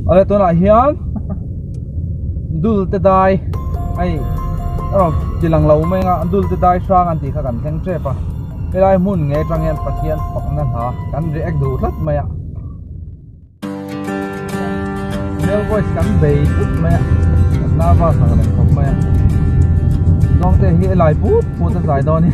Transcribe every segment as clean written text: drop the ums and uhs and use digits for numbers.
Ale tunah hian dul te dai hei erawh tilang lo mai anga dul te dai hrang an tih kha kan thleng tep a helai hmun nge atang hian Pathian fakna hla kan react duh tlat mai a. Male voice kan bei thut mai a kan nervous ang reng khawp mai a zawng te hi lai put put a zai dawn ni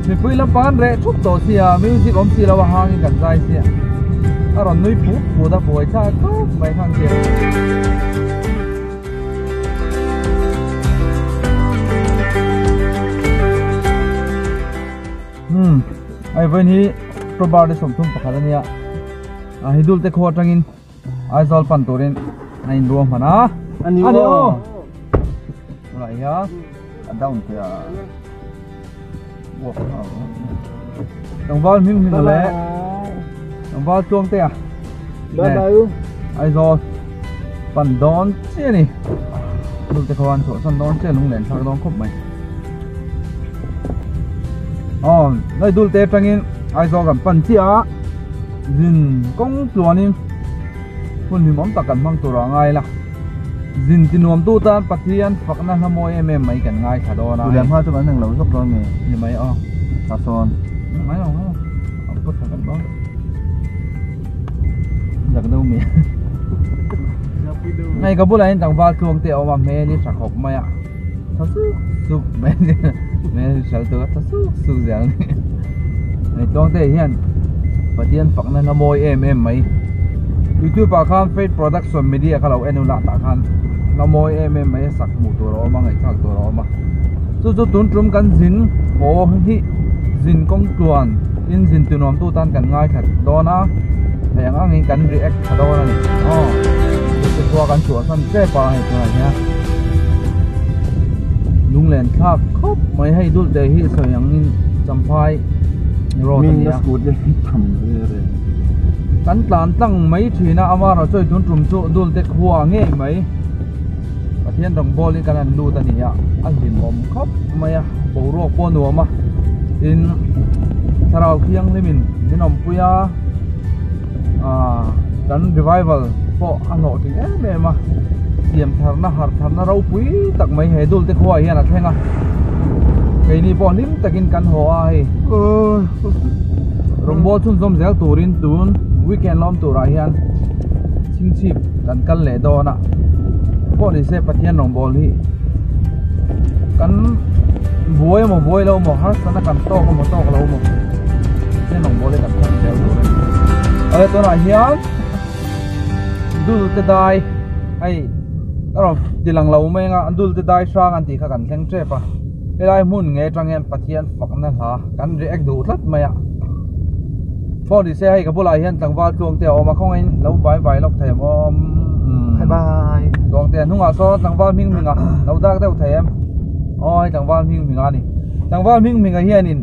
mipui lampang an reh thup tawh sia music awm si lo a hangin kan zai sia a rawn nui put put a buai thlak khawp mai khan sia. Hmm ai vain hi October ni 31 ania a hi dul te khaw atangin Aizawl pan turin a in ruam hman a ani o tunah hian a down te a tlangval hming hming leh tlangval tluang te a bye bye u Aizawl pan dawn chiah a ni dul te khaw an chhuah san dawn chiah lung len thlak dawn khawp mai aw nai dul te atangin Aizawl kan pan chiah a zin kawng tluanin hun hlimawm tak kan hmang tur ah ngai la. Zin ti nuam tu tan Pathian fakna hla mawi em em mai kan ngaithla dawn a. Tulem hma chu kan eng lo zawk dawn nge? Ni mai aw. Ta sawn. Ngai lo ngai lo. A pawt thla kan dawn. Zak deuh mi. Ngai ka bulah hian tlangval tluang te a awm a hmel hi tha khawp mai a. Tha suk suk mai a ni. Hmel hi hral tur a tha suk suk zel a ni. Ngai tluang te hian Pathian fakna hla mawi em em mai. Youtube ah khan Faith Production Media kha lo en ula tah khan hla mawi em em mai a sak hmuh tur a awm a ngaihthlak tur a awm a. Chu chu tun tum kan zin haw hi zin kawng tluan in zin ti nuam tu tan kan ngaithla dawn a hei ang angin kan react tha dawn a ni. Aw chu khua kan chhuah san tep a hei tunah hian lunglen thlak khawp mai hei dul te hi sawi angin Champhai road a ni a. Kan tlan tlang mai thin a amaherawh chu tun tum chu dul te khua ngei mai Pathian rawng bawl hi kan han lut a ni a a hlimawm khawp mai a boruak pawh a nuam a tin thlarau thianghlimin min awmpui a ah kan revival pawh a hlawhtling em em a siam tharna harh tharna ropui tak mai he dul te khua ah hian a thleng a keini pawh hlim takin kan haw a hei rawngbawl chhunzawm zel turin tun weekend lawm turah hian chhingchhip kan kal leh dawn a pawh ni se Pathian rawngbawl hi kan buai emaw buai lo emaw harsatna kan tawk emaw tawk lo emaw Pathian rawngbawl hi kan thlang zel tur a ni awle tunah hian dul te dai hei erawh tilang lo mai anga dul te dai hrang an tih kha kan thleng tep a helai hmun nge atang hian Pathian fakna hla kan react duh tlat mai a phone ni se hei ka bulah hian tlangval tluang te a awm a khawngaihin lo bai bai lawk thei em awm bye bye tluang te hnungah sawn tlangval hming hming a lo dak deuh thei em aw hei tlangval hming hming a ni tlangval hming hming a hianin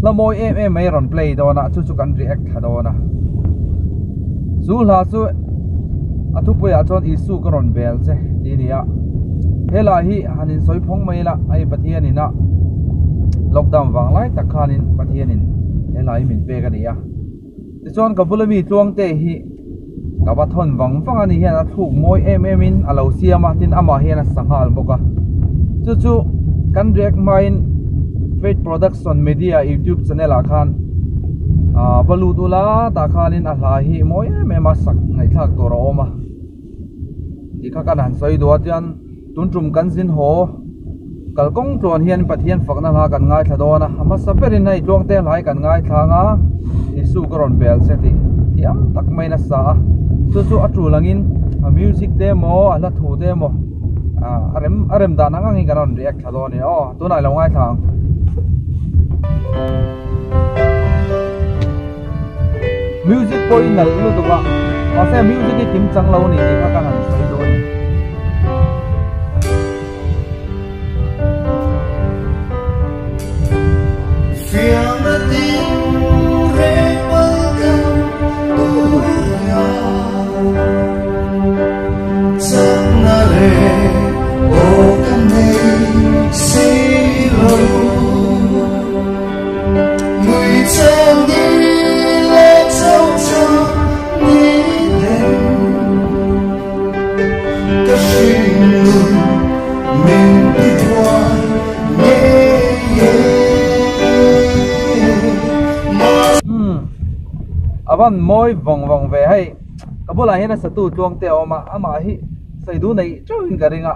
hla mawi em em mai a rawn play dawn a chu chu kan react thla dawn a chu hla chu a thupuiah chuan Isu ka rawn bel che tih a ni a helai hi han insawi phawng mai ila hei Pathianin a lockdown vang lai tak khanin Pathianin helai hi min pek a ni a tichuan ka bula mi tluang te hi ka va thawn vang vang a ni hian a thluk mawi em em in a lo siam a tin amah hian a sa nghal bawk a chu chu kan react hmain Faith Production Media YouTube channel ah khan ah va lut ula tah khanin a hla hi mawi em em a sak ngaihthlak tur a awm a tih kha kan han sawi duh a chuan tun tum kan zin haw kalkawng tluan hian Pathian fakna hla kan ngaithla dawn a a hmasa berin hei tluang te hlai kan ngaithla ang a Isu ka rawn bel che tih thiam tak maiin a sa a chu chu a tul angin a music te emaw a hla thu te emaw ah a rem a rem dan ang angin kan rawn react thla dawn a ni aw tunah i lo ngaithla ang. Music pawh hi nalh lutuk a mahse music hi kim chang lo a ni tih kha ka han sawi dawn a ni. Avan mawi vawng vawng ve hei ka bulah hian a satu tluang te a awm a amah hi sawi duh neih teuhin ka ring a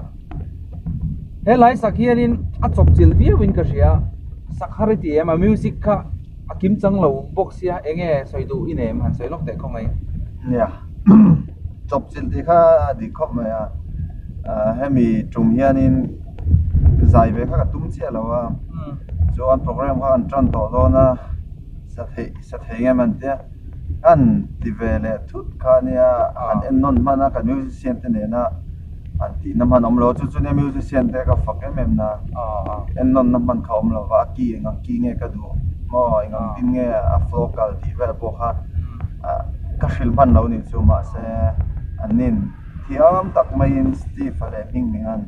helai sak hianin a chawp chilh viauin ka hria sak har i ti em a music kha a kim chang lo bawk sia eng nge sawi duh i nei em han sawi lawk teh khaw mai. Nia chawp chilh tih kha a dik khawp mai a hemi tum hianin zai ve kha ka tum chiah lo a chuan program kha an tan tawh dawn a sa theih sa thei nge man tia an ti ve leh thut kha nia an en nawn hman a kan musician te nena an tihna hman awm lo chu chu nia musician te ka fak em em na en nawn na hman kha awm lo va a key eng ang key nge ka duh maw eng ang tin nge a flow kal tih vel pawh kha ka hrilh hman lo ni chu mahse an nin thiam tak maiin Steve a leh hming hming an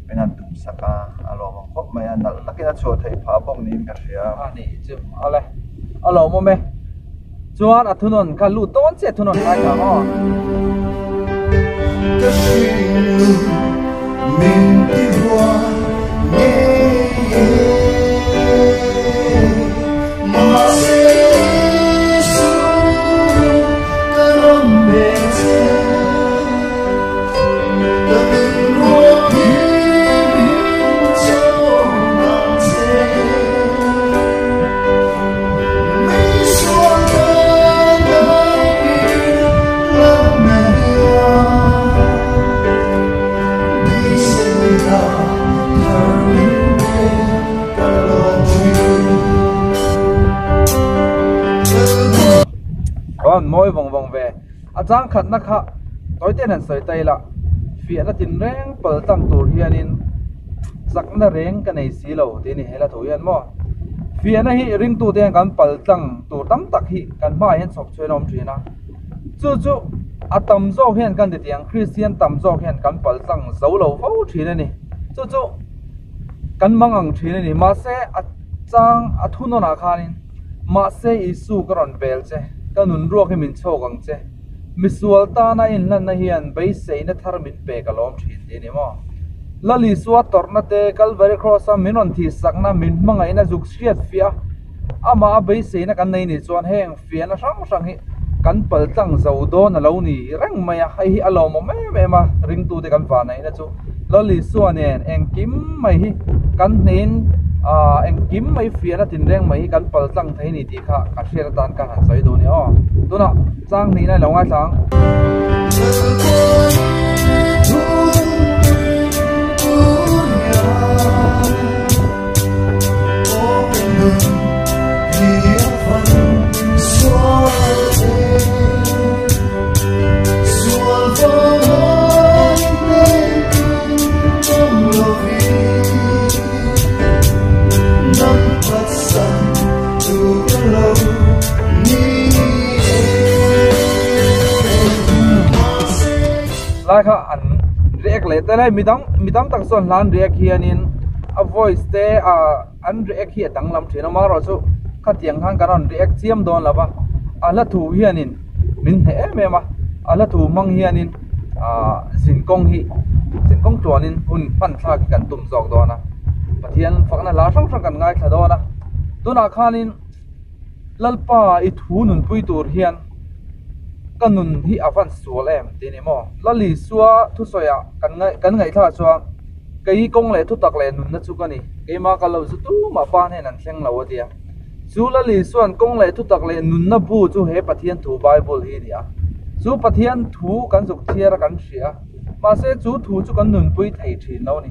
min han tum sak a a lawm ang khawp mai a nalh takin a chhuah theih phah bawk niin ka hria. A nih chu awle a lawm awm e chuan a thunawn kha lut dawn chiah thunawn ngai thla ang aw. Aw mawi vawng vawng ve a chang khatna kha tawi ten han sawi ta ila fiahna tinreng pal tlang tur hianin chakna reng ka nei si lo tih a ni hela thu hian maw fiahna hi ringtute hian kan pal tlang tur tam tak hi kan hmaah hian chhawp chhuahin a awm thin a chu chu a tam zawk hian kan ti tiang Kristian tam zawk hian kan pal tlang zo lo fo thin a ni chu chu kan mang ang thin a ni mahse a chang a thunawnah khanin. Mahse Isu ka rawn bel che, ka nun ruak hi min chhawk ang che. Misual tana inhlanna hian beiseina thar min pe ka lawm thin tih a ni maw? Lal Isua tawrhna te, Kalvari Kraws-a min rawn thihsakna, min hmangaihna zuk hriat fiah a, amah a beiseina kan nei nih chuan heng fiahna hrang hrang hi kan paltlang zo dawn a lo ni reng mai a, hei hi a lawmawm em em a, ringtute kan vahnaihna chu Lal Isua nen engkim mai hi kan hnehin aah engkim mai fiahna tinreng mai hi kan paltlang thei a ni tih kha ka hriat atan ka han sawi duh a ni aw. Tunah chang hnihna i lo ngaithla ang. Lai kha an react leh tel a midang midang tak chuan hla an react hianin a voice te ah an react hi a danglam thin a amaherawhchu khatiang khan kan rawn react chiam dawn lo va a hla thu hianin min hneh em em a a hla thu hmang hianin ah zinkawng hi zinkawng tluanin hun hman thlak hi kan tum zawk dawn a Pathian fakna hla hrang hrang kan ngaithla dawn a tunah khanin Lalpa i thu nunpui tur hian ka nun hi a van sual em tih a ni maw Lalisua thusawiah kan ngaih kan ngaihthlak chuan kei kawng leh thutak leh nunna chu ka ni keimah ka lo zu tumah pa hnen an thleng lo a ti a. Chu Lal Isua'n kawng leh thutak leh nunna bu chu he Pathian thu Bible hi a ni a. Chu Pathian thu kan zuk chhiar a kan hria a, mahse chu thu chu kan nunpui thei thin lo a ni.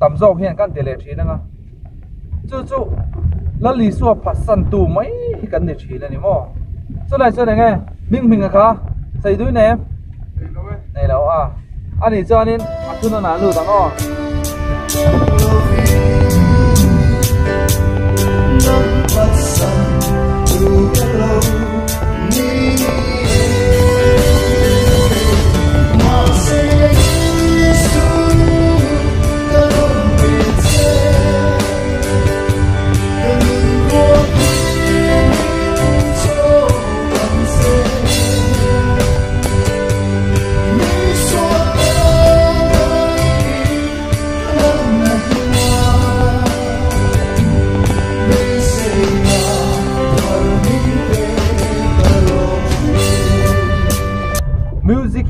Tam zawk hian kan ti leh thin ang a. Chu chu Lal Isua phatsantu mai hi kan ni thin a ni maw? Chulai chuan eng nge hming hming a kha sawi dui nei em? Nei lo a. A nih chuanin a thunawnah lut ang aw.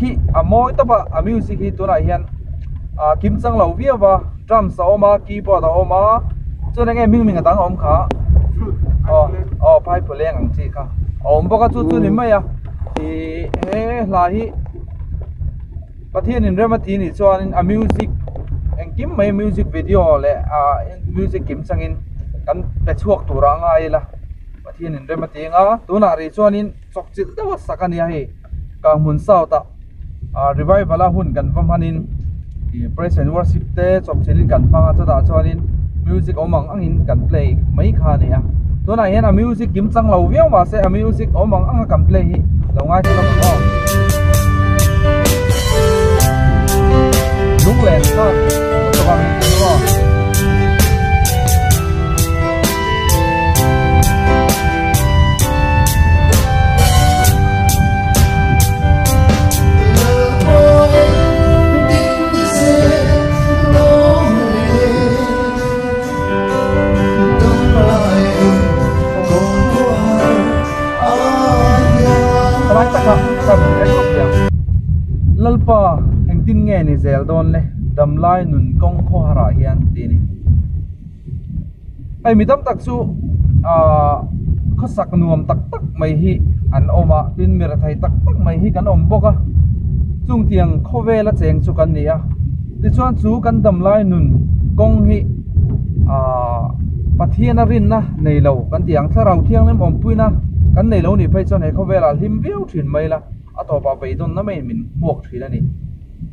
hi a mawi tawp a a music hi tunah hian ah kim chang lo viau a drums a awm a keyboard a awm a chuan enge hming hming a dang a awm kha aw aw phaiphuleng ang chi kha a awm bawk a chu chu ni mai a ihh he hla hi Pathianin rem a ti nih chuanin a music engkim mai music video leh ah music kim changin kan pe chhuak tur a ngai ila Pathianin rem a ti ang a tunah rih chuanin chawpchilh deuh a sak a nia hei Kanghmun South ah ah revival a hun kan va hmanin ih praise and worship te chawpchilhin kan hmang a chutah chuanin music awm ang angin kan play mai kha a ni a tunah hian a music kim chang lo viau mahse a music awm ang anga kan play hi lo ngaithla lawk ang aw. Lunglen kha lutuk ang tih chu aw. Helai takah kan en lawk teh ang. Lalpa engtin nge ni zel dawn le damlai nun kawng khawharah hian tih a ni. Hei mi tam tak chu ahh khawsak nuam tak tak mai hi an awm a tin mi rethei tak tak mai hi kan awm bawk a chung tiang khawvela cheng chu kan ni a tichuan chu kan damlai nun kawng hi ahh Pathian a rinna nei lo kan tih ang thlarau thianghlim awmpuina kan nei lo nih phei chuan he khawvelah hlim viau thin mai la a tawpah beidawnna maiin min hmuak thin a ni.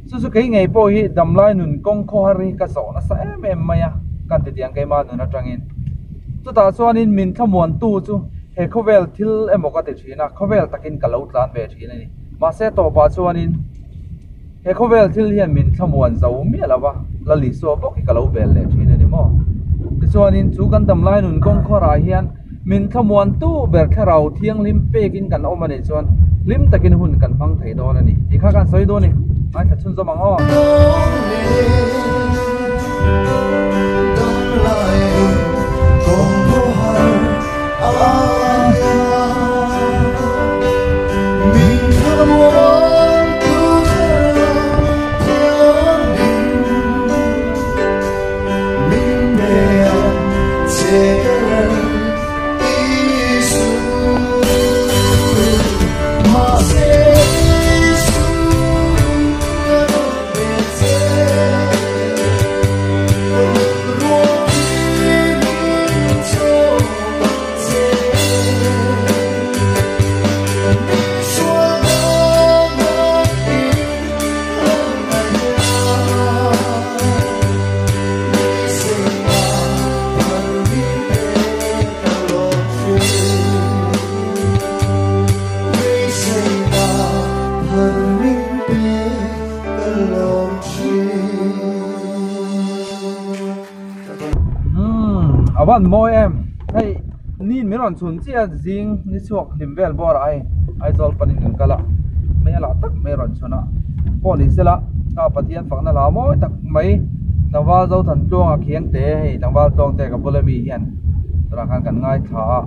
Chu chu kei ngei pawh hi damlai nun kawng khawhar hi ka zawh nasa em em mai a, kan ti tiang keimah nun atangin. Chutah chuanin min thlamuantu chu he khawvel thil emaw ka ti thin a, khawvel takin ka lo tlan ve thin a ni. Mahse tawpah chuanin he khawvel thil hian min thlamuan zo miah lo va, Lalisua bawk hi ka lo bel leh thin a ni maw? Tichuanin chu kan damlai nun kawng khawrah hian Min thlamuantu ber thlarau thianghlim pekin kan awm a nih chuan hlim takin hun kan hmang thei dawn a ni tih kha kan sawi dawn a ni. Ngaithla chhunzawm ang aw. A van mawi em hei ni min rawn chhun chiah a zing ni chhuak hlim vel bawr ah hei Aizawl panin kan kal a hmel ah tak mai a rawn chhun a pawh ni sela a Pathian fakna hla mawi tak mai tlangval Zothan Tluanga khiang te hei tlangval tluang te ka bula mi hian tunah khan kan ngaithla a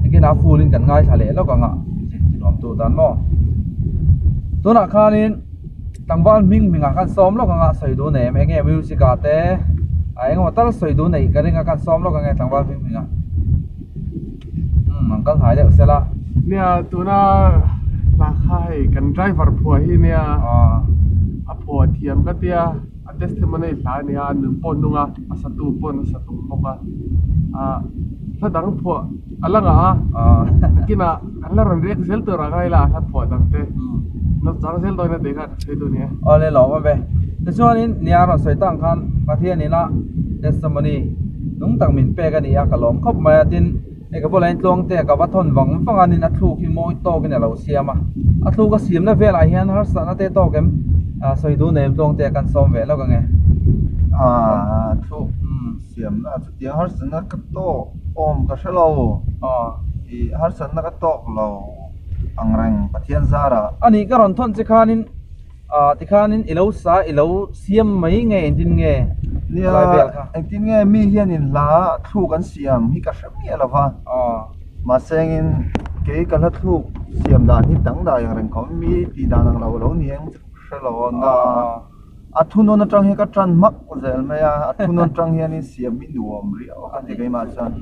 engtin a full in kan ngaithla leh lawk ang a nuam tur dan maw tunah khanin tlangval hming hmingah khan sawm lawk ang a sawi duh nei em eng nge music ah te a engemaw tal sawi duh nei ka ring a khan sawm lawk ang e tlangval hming hmingah. Umm an kal hnai deuh sela. Nia tuna hla kha hei kan driver phuah hi nia a phuah thiam ka tia a testimony hla a nia a nun pawh nung a a satu pawh nasa tum bawk a ah hla dang phuah a la ngah a nakinah an la rawn react zel tur ang a ila hla phuah dang te lo chang zel dawn a tih kha ka sawi duh nia. Awle lawm a ve tichuanin nia rawn sawi tang khan Pathian ina testimony Nung tak min pek a ni a, ka lawm khawp mai a, tin hei ka bulah hian tluang te ka va thawn vang vang a nin a thluk hi mawi tawkin a lo siam a, a thluk a siamna velah hian harsatna te tawk em ah sawi duh nei em tluang te kan sawm ve lawk ange. Ah thluk siamna chutiang harsatna ka tawk awm ka hre lo, ih harsatna ka tawk lo ang reng Pathian zarah. A nih ka rawn thawn che khanin. Ah tikhanin i lo sa i lo siam mai nge engtin nge Nia lai vel kha? engtin nge mi hianin hla thluk an siam hi ka hre miah lo va. Aw. Mahse engin kei ka hla thluk. Siam dan hi dang dai ang reng khawp mi tih dan ang lo lo ni ang chu hre lo a na a thunawn atang hian ka tan hmak zel mai a a thunawn atang hianin siam hi nuam riau a ka ti keimah chuan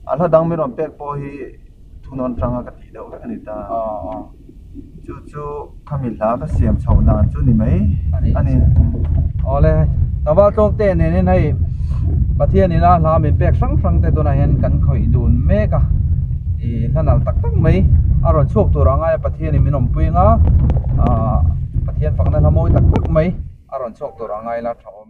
a hla dang min rawn pek pawh hi thunawn atanga ka tih deuh vek a ni ta chu chu khami hla ka siam chhoh dan chu ni mai a ni. Awle tlangval tlawngte nen hei Pathian ina hla min pek hrang hrang te tunah hian kan khawih dun mek a ih hla nalh tak tak mai a rawn chhuak tur ang aia Pathian in min awmpui anga ahh Pathian fakna hla mawi tak tak mai a rawn chhuak tur ang aila tha awm.